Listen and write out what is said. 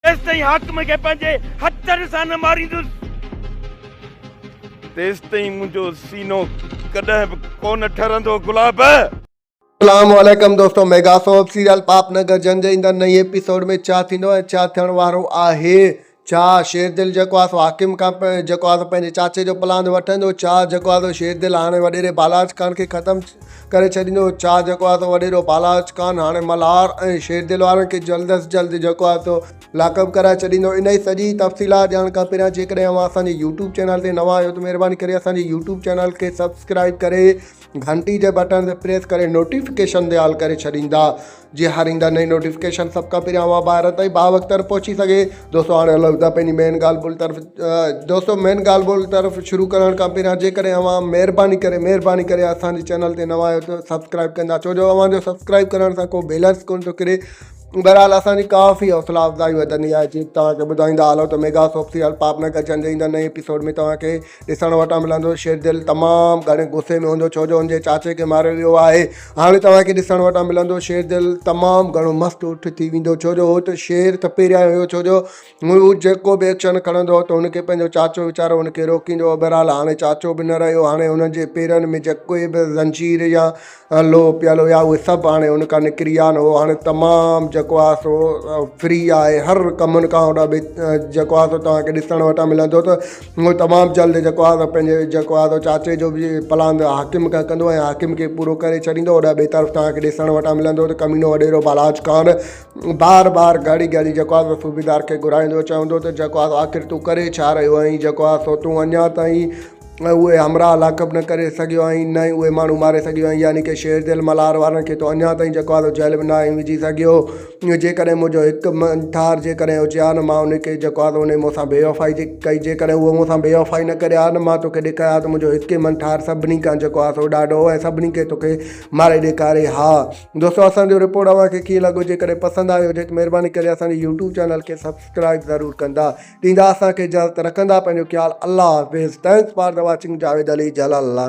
جيستائين حاڪم کي پنهنجي هٿن سان نه ماريندس، تيستائين منهنجو سينو ڪڏهن به ڪونه ٺرندو گلاب! اسلام عليڪم دوستو ميگا سوپ سيريل پاپ نگر جن جي ايندڙ نئين ايپيسوڊ ۾ ڇا ٿيندو ۽ ڇا ٿيڻ وارو آهي ڇا شير دل جيڪو آهي سو حاڪم کان جيڪو آهي سو پنهنجي چاچي جو پلاند وٺندو ڇا جيڪو آهي سو شير دل هاڻي وڏيري بالاچ خان کي ختم ڪري ڇڏيندو ڇا جيڪو آهي سو وڏيرو بالاچ خان هاڻي ملهار ۽ شير دل وارن کي جلد از جلد جيڪو آهي سو لاڪ اپ ڪرائي ڇڏيندو انهي سڄي تفصيلات ڄاڻڻ کان پهريان جيڪڏهن اوهان اسان جي يوٽيوب چينل تي نوان آهيو ته مهرباني ڪري اسان جي يوٽيوب چينل کي سبسڪرائب ڪري گهنٽي جي بٽڻ تي پريس ڪري نوٽيفڪيشن تي آل ڪري ڇڏيندا جي هر ايندڙ نئين نوٽيفڪيشن سڀ کان پهريان اوهان ٻاهر تائين باوقت پهچي سگهي. دوستو هاڻي هلون ٿا پنهنجي مين ڳالهه ٻولهه طرف دوستو مين ڳالهه ٻولهه طرف شروع ڪرڻ کان پهريان جيڪڏهن اوهان مهرباني ڪري مهرباني ڪري اسان جي چينل تي نوان آهيو ته سبسڪرائب ڪندا ڇو جو اوهان جو سبسڪرائب ڪرڻ سان ڪو بيلنس ڪونه ٿو ڪري بهرحال اسان جي ڪافي حوصلا افزائي وڌندي آهي جي توهان کي ٻڌائيندا هلو ته ميگا سوپ سيريل پاپ نگر جن جي ايندڙ نئين ايپيسوڊ ۾ توهان کي ڏسڻ وٽان ملندو. شير دل تمام گهڻي غصي ۾ هوندو ڇو جو هن جي چاچي کي ماريو ويو آهي. هاڻي توهان کي ڏسڻ وٽان ملندو شير دل تمام گهڻو مست اٺ ٿي ويندو ڇو جو هو ته شير ته پهريان هيو ڇو جو هو جيڪو به ايڪشن کڻندو هو ته هن کي پنهنجو چاچو ويچارو هن کي روڪيندو هو بهرحال هاڻي چاچو به نه رهيو هاڻي هن جي پيرن ۾ جيڪي به زنجير يا لوهه پيل هيا اهي سڀ هاڻي ان کان نڪري ويا آهن اهو هاڻي تمام جيڪو آهي سو فري آهي هر ڪمن کان هوڏا به جيڪو آهي سو توهان کي ڏسڻ وٽان ملندو ته اهو تمام جلد جيڪو آهي سو پنهنجي جيڪو آهي سو چاچي جو به پلاند حاڪم کان ڪندو ۽ حاڪم کي پورو ڪري ڇڏيندو هوڏا ٻئي طرف توهان کي ڏسڻ وٽان ملندو ته ڪمينو وڏيرو بالاچ خان بار بار گهڙي گهڙي جيڪو آهي سو صوبيدار کي گهرائيندو چوندو ته جيڪو آهي سو آخر تون ڪري ڇا رهيو آهين جيڪو آهي سو تون اڃا تائين ۽ اهي همراهه لاڪ اپ نه ڪري سگهيو آهين نه ئي اهي ماڻهو ماري سگهيو آهين يعني ڪه شير دل ملهار وارن کي تون اڃا تائين جيڪو آهي سو جيل ۾ نه آهين وجهي سگهيو جيڪڏهن منهنجو هڪ منٺار جيڪڏهن هجي ها نه مان ان کي جيڪو آهي سو انهي مون سان بي وفائي جي ڪئي جيڪڏهن اهو مون سان بي وفائي نه ڪري ها نه مان توکي ڏيکاريان ها ته منهنجو هڪ ئي منٺار سڀني کان جيڪو آهي سو ڏاڍو هو ۽ سڀني کي توکي ماري ڏيکاري ها دوستو اسان جو رپورٽ اوهان کي ڪيئن لڳو جيڪڏهن پسند آيو هجي ته مهرباني ڪري اسان جي يوٽيوب چينل کي سبسڪرائب ضرور ڪندا ڏيندا اسان کي اجازت رکندا پنهنجو خيال الله حافظ thanks for the watching Javed Ali Jalalani.